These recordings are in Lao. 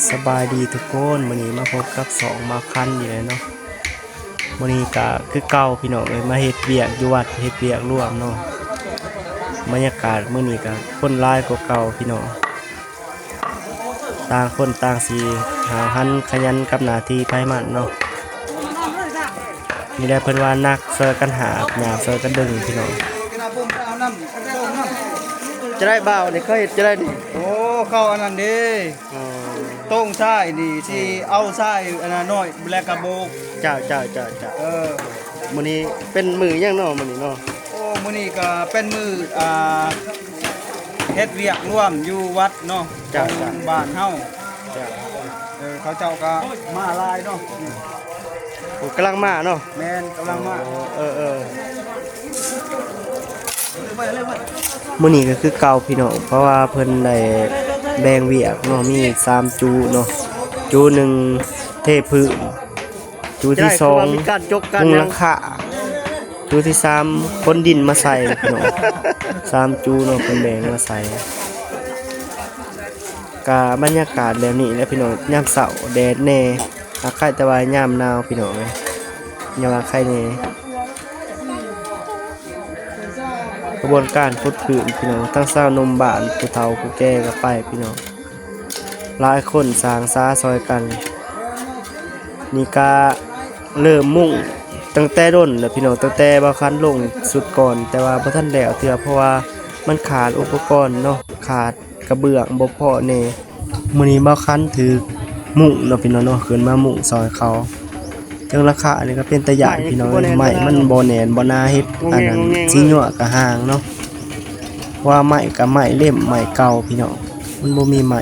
ສະບາຍດີທຸກຄົນ, ມື້ນີ້ມາພົບກັບຊ່ອງບ່າວຄັນອີກແລ້ວເນາະ. ມື້ນີ້ກະຄືເກົ່າພີ່ນ້ອງເອີຍ, ມາເຮັດວຽກຢູ່ວັດ, ເຮັດວຽກລວມເນາະ. ບັນຍາກາດມື້ນີ້ກະຄົນຫຼາຍກວ່າເກົ່າພີ່ນ້ອງ, ຕ່າງຄົນຕ່າງຊິຫ້າວຫັນຂະຫຍັນກັບໜ້າທີ່ໃຜມັນເນາະ. ນີ້ແຫຼະເພິ່ນວ່າໜັກຊ່ອຍກັນຫາບ, ຍາກຊ່ອຍກັນດຶງພີ່ນ້ອງ. ຈະໄດ້ບ່າວນີ້ ເຂົາເຮັດຈະໄດ້ນີ້? ໂອ້ ເຂົາອັນນັ້ນເດ້. ອໍ ໂຕ່ງຊາຍນີ້ ຊິເອົາຊາຍອັນນັ້ນໜ້ອຍ ແລ້ວກະໂບກ. ເຈົ້າ ເຈົ້າ ເຈົ້າ ເຈົ້າ. ເອີ ມື້ນີ້ເປັນມື້ຫຍັງເນາະ ມື້ນີ້ເນາະ? ໂອ້ ມື້ນີ້ກະເປັນມື້ ອ່າ ເຮັດວຽກລວມຢູ່ວັດເນາະ. ເຈົ້າ ຂອງ ເຈົ້າ ບ້ານເຮົາ. ເຈົ້າ ເອີ ເຂົາເຈົ້າກະມາຫຼາຍເນາະ. ໂອ້ ກຳລັງມາເນາະ. ແມ່ນ ກຳລັງມາ. ໂອ້ ເອີ ເອີ ມື້ນີ້ກໍຄືເກົ່າພີ່ນ້ອງ, ເພາະວ່າເພິ່ນໄດ້ແບ່ງວຽກເນາະ, ມີສາມຈຸເນາະ. ຈຸໜຶ່ງເທພື້ນ, ຈຸທີສອງມຸງຫຼັງຄາ, ຈຸທີສາມຂົນດິນມາໃສ່ພີ່ນ້ອງ. ສາມຈຸເນາະ ເພິ່ນແບ່ງມາໃສ່. ກະບັນຍາກາດແບບນີ້ແຫຼະພີ່ນ້ອງ, ຍາມເຊົ້າແດດແດ່, ອາກາດ ແຕ່ວ່າຍາມໜາວພີ່ນ້ອງເອີຍ, ຢ່າວ່າໄຄແດ່. ຂະບວນການຂຸດພື້ນພີ່ນ້ອງ, ທັງຊາວໜຸ່ມບ້ານ, ຜູ້ເຖົ້າຜູ້ແກ່ກໍໄປພີ່ນ້ອງ, ຫຼາຍຄົນສ້າງສາຊ່ອຍກັນ. ນີ້ກະເລີ່ມມຸງຕັ້ງແຕ່ດົນແລ້ວພີ່ນ້ອງ, ຕັ້ງແຕ່ບ່າວຄັນລົງຊຸດກ່ອນ, ແຕ່ວ່າບໍ່ທັນແລ້ວເທື່ອ ເພາະວ່າມັນຂາດອຸປະກອນເນາະ, ຂາດ ກະເບື້ອງບໍ່ພໍແດ່. ມື້ນີ້ບ່າວຄັນຖືກມຸງເນາະພີ່ນ້ອງເນາະ, ຂຶ້ນມາມຸງຊ່ອຍເຂົາ. ເທິງຫຼັງຄານີ້ກໍເປັນຕາຢ້ານພີ່ນ້ອງເອີຍ, ໄມ້ມັນບໍ່ແໜ້ນບໍ່ໜາ, ເຮັດອັນນັ້ນຊິຍົວະກະຫ່າງເນາະ. ວ່າໄມ້ກະໄມ້ເຫຼັ້ມ ໄມ້ເກົ່າພີ່ນ້ອງ, ມັນບໍ່ມີໄມ້.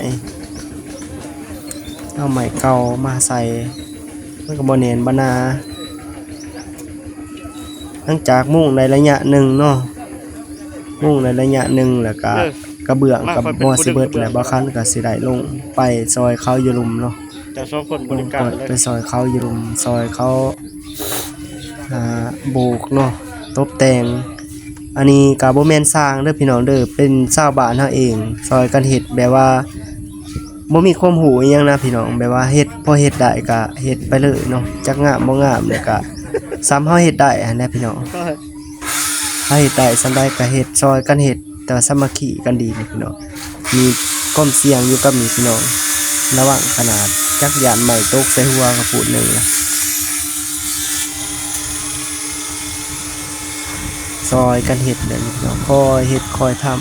ເອົາໄມ້ເກົ່າມາໃສ່ ມັນກໍບໍ່ແໜ້ນບໍ່ໜາ. ຫຼັງຈາກມຸງໄດ້ໄລຍະໜຶ່ງເນາະ, ມຸງໄດ້ໄລຍະໜຶ່ງແລ້ວກະ ເອີ ກະເບື້ອງ ມາ ກັບ ຂ້ອຍເປັນ ບໍ່ ຊິເບິດ ຜູ້ດຶງ ແລ້ວ ບ່າວຄັນກໍຊິໄດ້ລົງໄປຊ່ອຍເຂົາຢູ່ລຸ່ມເນາະ. ເຈົ້າສອງຄົນບໍລິການເລີຍ ໄປຊ່ອຍເຂົາຢູ່ລຸ່ມ, ຊ່ອຍເຂົາ ອ່າ ໂບກເນາະ, ຕົບແຕ່ງ. ອັນນີ້ກໍບໍ່ແມ່ນຊ່າງເດີພີ່ນ້ອງເດີ, ເປັນຊາວບ້ານເຮົາເອງ ຊ່ອຍກັນເຮັດ ແບບວ່າ ບໍ່ມີຄວາມຮູ້ອີ່ຫຍັງນະພີ່ນ້ອງ, ແບບວ່າເຮັດ ພໍເຮັດໄດ້ກະເຮັດໄປເລີຍເນາະ, ຈັກງາມບໍ່ງາມແລ້ວກະສ່ຳເຮົາເຮັດໄດ້ຫັ້ນແຫຼະພີ່ນ້ອງ. ເຮົາເຮັດໄດ້ສ່ຳໃດກະເຮັດ ຊ່ອຍກັນເຮັດ, ແຕ່ວ່າສາມັກຄີກັນດີນີ້ພີ່ນ້ອງ. ມີຄວາມສ່ຽງຢູ່ກັບນີ້ພີ່ນ້ອງ, ລະວັງຂະໜາດ, ຈັກຢ້ານໄມ້ຕົກໃສ່ຫົວກໍພູດໜຶ່ງລະ. ຊ່ອຍກັນເຮັດແບບນີ້ພີ່ນ້ອງ, ຄ່ອຍເຮັດຄ່ອຍທຳ.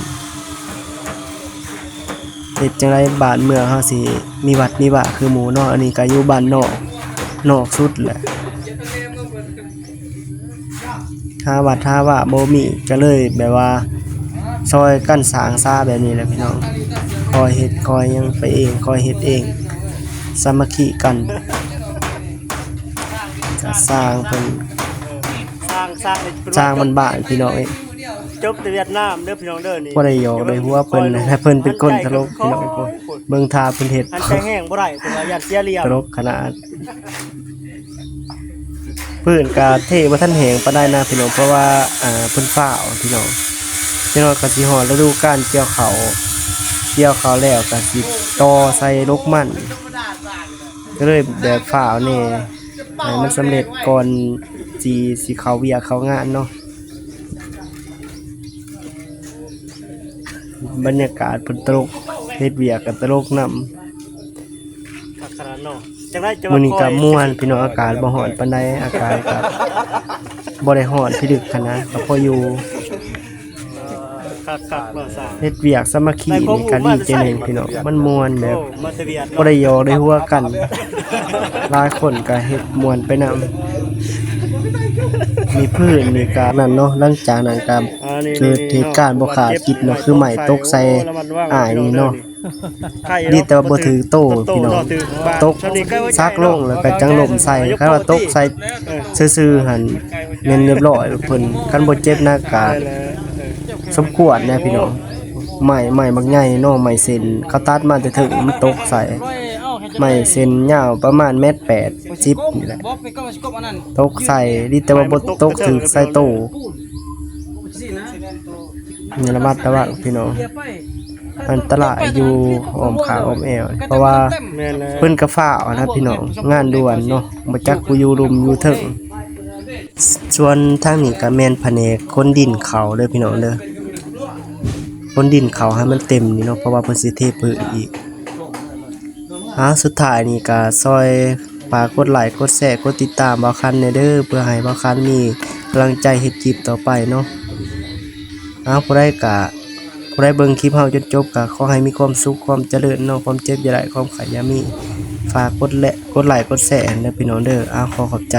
ເຮັດຈັ່ງໃດບ້ານເມືອງເຮົາຊິມີວັດມີວາຄືໝູ່ເນາະ. ອັນນີ້ກໍຢູ່ບ້ານນອກ ນອກສຸດແຫຼະ, ຫາວັດຫາວາບໍ່ມີ, ກໍເລີຍແບບວ່າຊ່ອຍກັນສ້າງສາແບບນີ້ແຫຼະພີ່ນ້ອງ. ຄ່ອຍເຮັດຄ່ອຍຫຍັງໄປເອງ, ຄ່ອຍເຮັດເອງ, ສາມັກຄີກັນ. ກໍຊ່າງເພິ່ນ ສ້າງ ສ້າງ ສ້າງບ້ານໆ ພີ່ນ້ອງເອີຍ. ຈົບແຕ່ຫວຽດນາມເດີພີ່ນ້ອງເດີນີ້. ບໍ່ໄດ້ຫຍອກໄດ້ຫົວເພິ່ນນະ, ເພິ່ນເປັນຄົນຕະຫຼົກພີ່ນ້ອງ. ເບິ່ງທ່າເພິ່ນເຮັດ ຫັນໃຈແຮງບໍ່ໄດ້ ເພິ່ນວ່າຢ້ານເສຍຫຼຽມ, ຕະຫຼົກຂະໜາດ. ພື້ນກະເທບໍ່ທັນແຫ້ງປານໃດນະພີ່ນ້ອງ, ເພາະວ່າ ອ່າ ເພິ່ນຟ້າວພີ່ນ້ອງ. ຈັກໜ້ອຍກະຊິຮອດລະດູການກ່ຽວເຂົ້າ, ກ່ຽວເຂົ້າແລ້ວກະຊິຕໍ່ໃສ່ລົກມັນ, ກໍເລີຍແບບຟ້າວແດ່ ໃຫ້ມັນສຳເລັດກ່ອນຊິ ຊິເຂົ້າວຽກເຂົ້າງານເນາະ. ບັນຍາກາດເພິ່ນຕະຫຼົກ, ເຮັດວຽກກໍຕະຫຼົກນຳ. ຄັກຂະໜາດເນາະ. ຈັ່ງໃດຈະວ່າ ມື້ນີ້ກໍມ່ວນພີ່ນ້ອງ, ອາກາດບໍ່ຮ້ອນປານໃດ, ອາກາດກໍບໍ່ໄດ້ຮ້ອນພິລຶກຫັ້ນນະ, ກໍພໍຢູ່. ຄັກໆ ເນາະ ຊ່າງ ເຮັດວຽກສາມັກຄີນີ້ກໍດີໃຈໜຶ່ງພີ່ນ້ອງ, ມັນມ່ວນແບບ ໂອ້ ມາແຕ່ຫວຽດເນາະ, ບໍ່ໄດ້ຫຍອກໄດ້ຫົວກັນ, ຫຼາຍຄົນກໍເຮັດມ່ວນໄປນຳ. ມີພື້ນນີ້ກໍນັ້ນເນາະ, ຫຼັງຈາກນັ້ນກໍ ອ່າ ນີ້ ເກີດ ນີ້ ເຫດການບໍ່ຄາດຄິດເນາະ, ຄືໄມ້ຕົກໃສ່ອ້າຍນີ້ເນາະ. ດີແຕ່ວ່າບໍ່ຖືກໂຕພີ່ນ້ອງ, ຕົກສັກລົງແລ້ວກໍຈັ່ງລົ້ມໃສ່. ຄັນວ່າຕົກໃສ່ຊື່ໆຫັ້ນແມ່ນຮຽບຮ້ອຍເພິ່ນ, ຄັນບໍ່ເຈັບໜັກກໍສົມຄວນແຫຼະພີ່ນ້ອງ. ໄມ້ ໄມ້ບັກໃຫຍ່ເນາະ, ໄມ້ເສັ້ນ ເຂົາຕັດມາແຕ່ເທິງ ມັນຕົກໃສ່. ໄມ້ເສັ້ນຍາວປະມານແມັດແປດສິບນີ້ແຫຼະ, ຕົກໃສ່. ດີແຕ່ວ່າບໍ່ຕົກຖືກໃສ່ໂຕ, ໃຫ້ລະມັດລະວັງພີ່ນ້ອງ. ອັນຕະລາຍຢູ່ອ້ອມຂ້າງອ້ອມແອວ ເພາະວ່າ ແມ່ນແລ້ວ ເພິ່ນກໍຟ້າວນະພີ່ນ້ອງ ງານດ່ວນເນາະ ບໍ່ຈັກຜູ້ຢູ່ລຸ່ມຢູ່ເທິງ. ສ່ວນທາງນີ້ກໍແມ່ນພະແນກຂົນດິນເຂົ້າເດີພີ່ນ້ອງເດີ ຂົນດິນເຂົ້າໃຫ້ມັນເຕັມນີ້ເນາະ ເພາະວ່າເພິ່ນຊິເທພື້ນອີກ. ເອົາ ສຸດທ້າຍນີ້ກໍຊ່ອຍຝາກກົດໄລກົດແຊ ກົດຕິດຕາມບ່າວຄັນແດ່ເດີ ເພື່ອໃຫ້ບ່າວຄັນມີກຳລັງໃຈເຮັດຄລິບຕໍ່ໄປເນາະ. ເອົາ ຜູ້ໃດກະ ຜູ້ໃດເບິ່ງຄລິບເຮົາຈົນຈົບ ກະຂໍໃຫ້ມີຄວາມສຸກຄວາມຈະເລີນເນາະ ຄວາມເຈັບຢ່າໄດ້ ຄວາມໄຂ້ຢ່າມີ. ຝາກກົດແລະ ກົດໄລກົດແຊເດີພີ່ນ້ອງເດີ. ເອົາ ຂໍຂອບໃຈ.